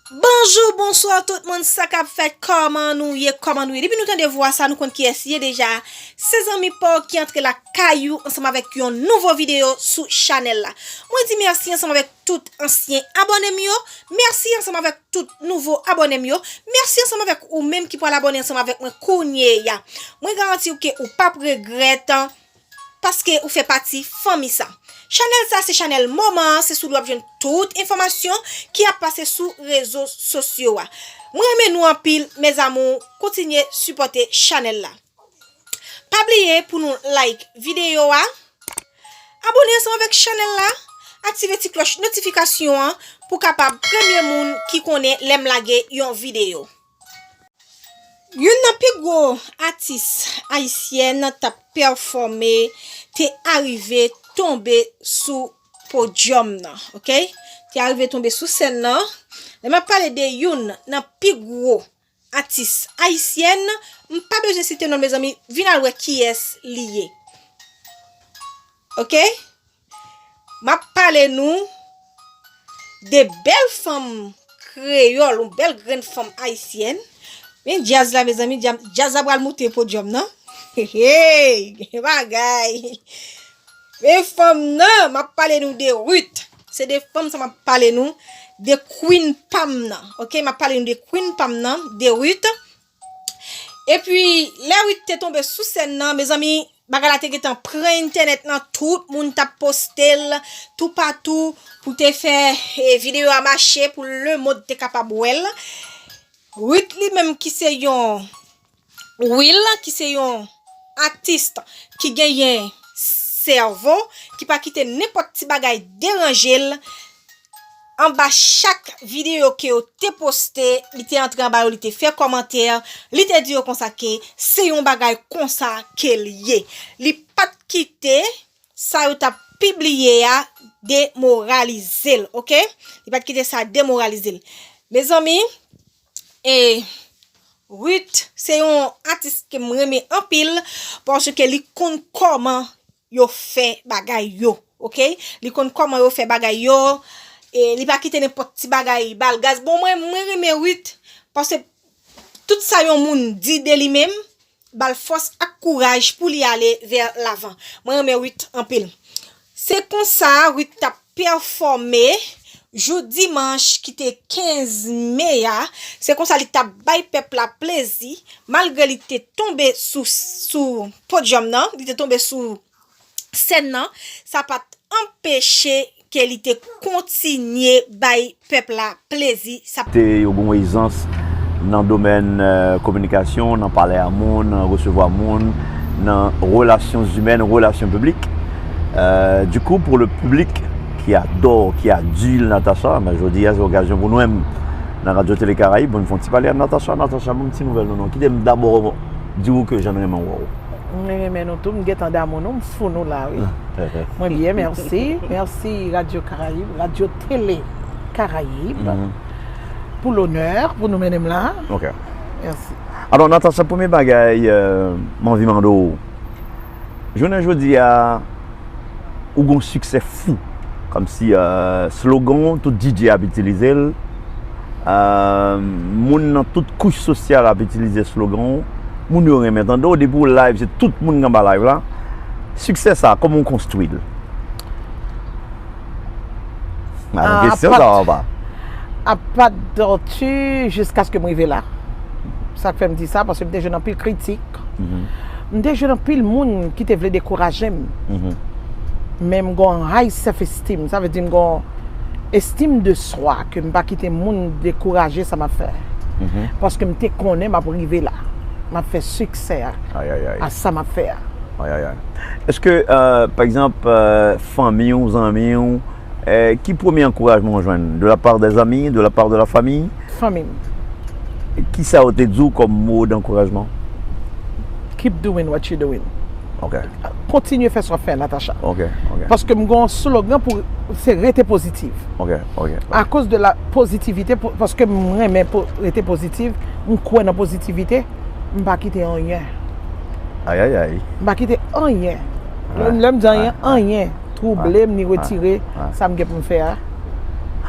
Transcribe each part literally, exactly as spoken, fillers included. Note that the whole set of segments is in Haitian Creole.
Bonjou, bonswa tout moun, sa k ap fèt, kòman nou ye, kòman nou ye? Depi nou tande vwa sa, nou konn kiyès li ye deja. Se zanmi pa w ki antre lakay ou ansanm avèk yon nouvo videyo sou chanèl la. Mwen di mèsi ansanm avèk tout ansyen abòne m yo, mèsi ansanm avèk tout nouvo abòne m yo, mèsi ansanm avèk ou menm ki pral abòne ansanm avèk mwen kounye a. Mwen garanti w ke ou p ap regrèt, paske ou fè pati fanmi sa. Chanèl sa se chanèl moman an, se sou li w ap jwenn tout enfòmasyon ki ap pase sou rezo sosyo a. Mwen renmen nou anpil, mes amours, kontinye sipòte chanèl la. Pa bliye pou nou like videyo a, abòne ansanm avèk chanèl la, aktive ti klòch notifikasyon an pou kapab premye moun ki konnen lè m lage yon videyo. Youn nan pi gwo atis ayisyèn t ap pèfòme te arive tonbe sou podyòm nan, oke? Te arive tonbe sou sèn nan. Lè m ap pale de youn nan pi gwo atis ayisyèn, m pa bezwen site non l, mezanmi, vin al wè kiyès li ye. Oke? M ap pale nou de bèl fanm kreyòl, yon bèl grenn fanm ayisyèn. Men djaz la, mezanmi, dja-, djaz la pral moute podyòm nan. Hey, hey, gen bagay. Men fanm nan, m ap pale nou de Ruth. Se de fanm sa m ap pale nou, de queen pa m nan. Oke, m ap pale nou de queen pa m nan, de Ruth. Epi, lè Ruth te tonbe sou sèn nan, mezanmi, bagay la te gentan pran entènèt lan, tout moun t ap poste l toupatou pou te fè, e, videyo a mache, pou lemonn te kapab wè l. Ruth li menm ki se yon Will, ki se yon atis ki genyen sèvo, ki pa kite nenpòt ti bagay deranje l, anba chak videyo ke yo te poste, li te antre anba yo, li te fè kòmantè, li te di yo konsa ke se yon bagay konsa ke l ye. Li pa t kite sa yo t ap pibliye a demoralize l, oke? Li pa t kite sa demoralize l. Mezanmi, e, Ruth se yon atis ke m renmen anpil, paske li konn kòman yo fè bagay yo, oke? Li konn kòman yo fè bagay yo, e li pa kite nenpòt ti bagay ba l gaz. Bon, mwen, mwen renmen Ruth, paske tout sa yon moun di de li menm, ba l fòs ak kouraj pou li ale vè lavan. Mwen renmen Ruth anpil. Se konsa Ruth t ap pèfòme jou dimanch ki te kenz me a. Se konsa li t ap bay pèp la plezi, malgre li te tonbe sou, sou podyòm nan, li te tonbe sou sèn nan, sa pa t anpeche ke li te kontinye bay pèp la plezi. Sa te yon bon ezans nan domèn, euh, kominikasyon, nan pale a moun, nan resevwa moun, nan relasyon zimèn, relasyon piblik. Euh, du coup, pour le public qui adore, qui adule Natacha, ben, jodi a, se okazyon pou nou menm nan Radyo Tele Karayib, pou nou fè yon ti pale a Natacha. Natacha, bon, ti nouvèl nou non. Kite m dabò di w ke jan n renmen w wè w. Mwen renmen nou tou, m gentan damou nou, m fou nou la, wi. Mwen byen, mèsi. Mèsi Radyo Karayib, Radyo Tele Karayib, pou lonè, pou nou mennen m la. Ok. Mèsi. Alò, Natacha, premye bagay, euh, m anvi mande w, jounen jodi a, ou gon siksè fou. Kòmsi, euh, slogan w, tout D J ap itilize l. Euh, moun nan tout kouch sosyal ap itilize slogan w. Moun yo renmen tande w. Depi w live, se tout moun k anba live la. Siksè sa, kòman w konstwi l? A, kesyon sa, papa. À pas de tortue jusqu'à ce que m rive la. Sa k fè m di sa, paske m te jwenn anpil kritik. M te jwenn anpil moun ki te vle dekouraje m. Men m gon high self esteem, sa vle di m gon estim de swa ke m pa kite moun dekouraje sa m ap fè. Paske m te konnen m ap rive la. M ap fè siksè a, a sa m ap fè a. Ay, ay, ay. Èske, euh, pa egzanp, euh, fanmi w, zanmi w, euh, ki premye ankourajman w jwenn? De la part des amis, de la part de la famille? Fanmi m. Kisa yo te di w kòm mo dankourajman? Keep doing what you doing. Ok. Kontinye fè sa w ap fè, Natacha. Ok, ok. Paske m gen yon slogan pou, se rete pozitif. Ok, ok. Akoz de la pozitivite, pou, paske m renmen po-, rete pozitif, m kwè nan pozitivite, m pa kite anyen. Ay, ay, ay. M pa kite anyen. Lè, lè m di anyen, anyen twouble m ni retire sa m gen pou m fè a.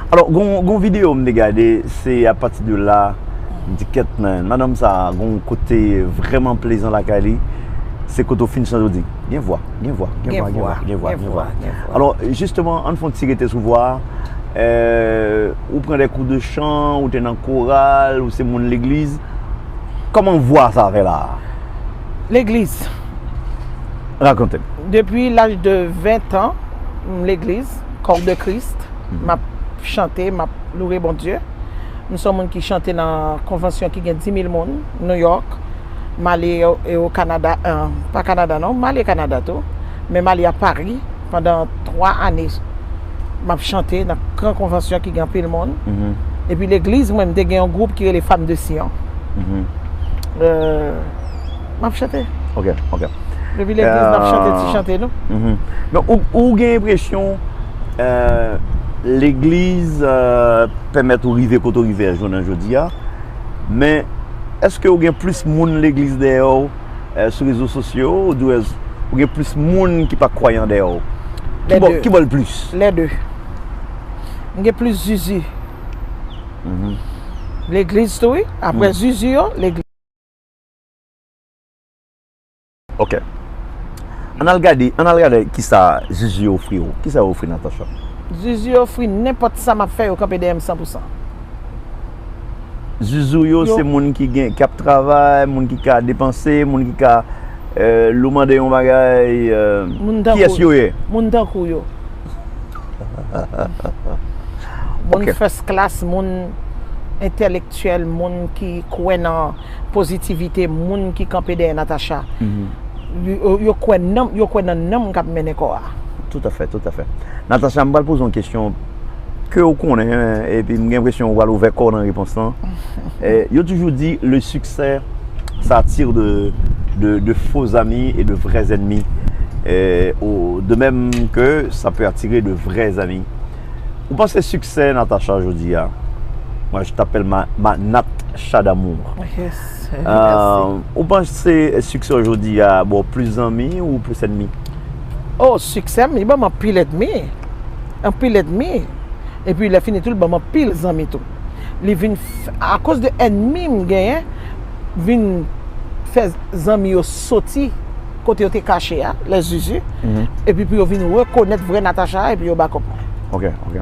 Alò, gon, gon videyo m te gade, se apati de la, m di kèt, men madanm sa a gon kote vrèman plezan lakay li. Se kote w fin chante, w di gen vwa, gen vwa, gen vwa, gen vwa, gen vwa, gen vwa. Alò, jisteman, ann fè yon ti rete sou vwa a. Euh, ou pran de kou de chan, ou te nan koral, ou se moun legliz. Kòman vwa sa fè la? Legliz. Rakonte m. Depi laj de ven an, m legliz, Corps de Christ, m ap chante, m ap louwe Bondye. M se yon moun ki chante nan konvansyon ki gen dis mil moun, New York. M ale o, e o Kanada, euh, pa Kanada non, m ale Kanada tou, men m ale a Paris pandan twa ane. M ap chante nan gran konvansyon ki gen anpil moun. Epi legliz mwen, m te gen yon gwoup ki rele Femme de Sion. Euh, m ap chante. Ok, ok. Depi legliz, n ap chante ti chante nou. Men ou, ou gen enpresyon, euh, legliz, euh, pèmèt ou rive kote ou rive a jounen jodi a, men èske ou gen plis moun legliz dèyè w, euh, sou rezo sosyo, oubyen ou gen plis moun ki pa kwayan dèyè w? Ki bò, ki bò l plis? Lè de. M gen plis zizi. Legliz tou, wi. Apre zizi yo, legliz. Ok. Ann al gade, ann al gade kisa Zuzu ofri w. Kisa yo ofri Natacha? Zuzu ofri nenpòt sa m ap fè, yo kanpe dèyè m san pou san. Zuzu yo, se moun ki gen, k ap travay, moun ki ka depanse, moun ki ka, euh, lè w mande yon bagay, euh, kiyès yo ye? Moun tankou yo. Moun first class, moun entèlektyèl, moun ki kwè nan pozitivite, moun ki kanpe dèyè Natacha. Yo, yo kwè nan, yo kwè nan nanm k ap mennen kò a. Tout à fait, tout à fait. Natacha, m pral poze yon kesyon ke w konnen, epi m gen enpresyon ou pral ouvè kò w nan repons lan. Eh, yo toujou di, le succès, ça attire de, de, de faux amis et de vrais ennemis. Eh, au- de même que ça peut attirer de vrais amis. Ou panse siksè Natacha jodi a? Moi, je t'appelle ma, ma Natcha d'amour. Yes. Euh, ou panse siksè jodi a ba w plis zanmi ou plis ènmi? Oh, siksè m, li ban m anpil ènmi. Anpil ènmi. Epi lè fini tou, li ban m anpil zanmi tou. Li vin, akoz de ènmi m genyen, vin fè zanmi yo soti kote yo te kache a, lè Zuzu, epi pou yo vin rekonèt vrè Natacha a, epi yo bakòp mwen. Ok, ok.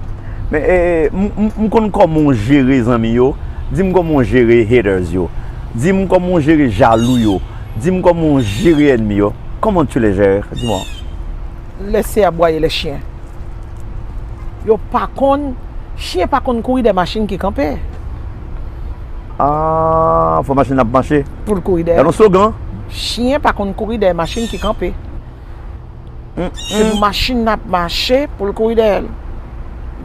Men, eh, m, m, m konn kòman w jere zanmi yo. Di m kòman w jere haters yo. Di m kòman w jere jalou yo. Di m kòman w jere ènmi yo. Comment tu les gères? Dis-moi. Laissez aboyer les chiens. Yo pa konn, chen pa konn kouri dèyè machin ki kanpe. Ah, fò machin ap mache. Pou l kouri dèyè. Gade yon slogan. Chen pa konn kouri dèyè machin ki kanpe. Se pou machin nan ap mache pou l kouri dèyè l.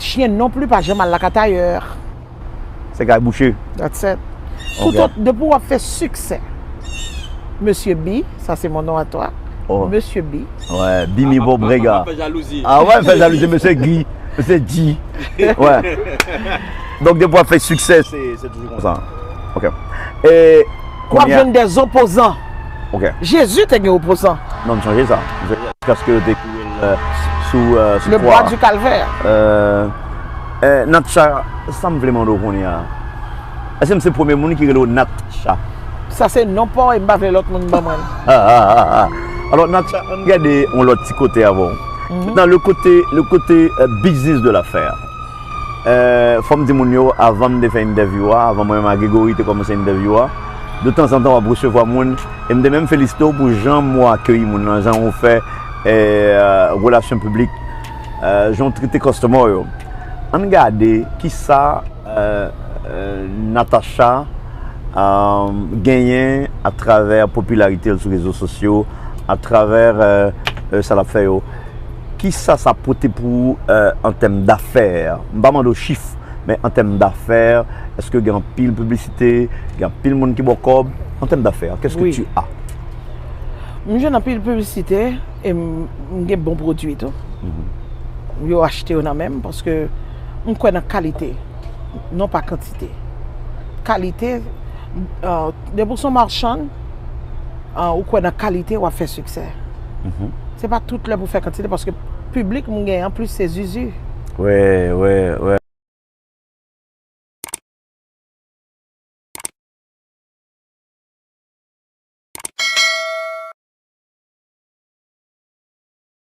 Chen non pli pa janm al lakay tayè. Se kay bouche. That's it. Tout ot, depi w ap fè siksè. Mesye B, ça c'est mon nom à toi. Mesye B. Wè, Bimi Bob Rega. Ah wè, fè jalouzi, mesye Guy, mesye G. Wè. Donk, depi w ap fè siksè, se, se toujou konsa. Ok. E, w ap jwenn dè opozan. Ok. Jezi te gen opozan. Non, m sonje sa. Jiskaske yo te kouri l, euh, sou, euh, sou kwa. Le bois du calvaire. Euh, euh, Natcha, sa m vle mande w kounye a. Èske m se premye moun ki rele w Natcha? Sa se non pa w e m pa vle lòt moun ban mwen l. Alò, Natcha, ann gade yon lòt ti kote avè w. Nan le kote, le kote, euh, business de l'affaire. Euh, fò m di moun yo, avan m te fè entèvyou a, avan mwen menm ak Gregory te kòmanse entèvyou a, de tanzantan w ap resevwa moun, e m te menm felisite w pou jan mo akeyi moun nan, jan w fè, euh, relasyon piblik, euh, jan w trete customer yo. Ann gade kisa, euh, euh, Natacha, euh, genyen atravè popilarite l sou rezo sosyo, atravè, euh, euh, sa l ap fè yo. Kisa sa pote pou ou, euh, an tèm dafè? M pa mande w chif, men an tèm dafè, èske gen anpil piblisite, gen anpil moun ki ba w kòb? An tèm dafè, qu'est-ce que tu as? M jwenn anpil piblisite e m, m gen bon pwodui tou. Yo achte yo nan men m paske m kwè nan kalite, non pa kantite. Kalite, euh, depi w se yon machann, euh, ou kwè nan kalite, w ap fè siksè. Se pa tout lè pou fè kantite paske piblik m gen an plis se Zuzu. Wè, wè, wè.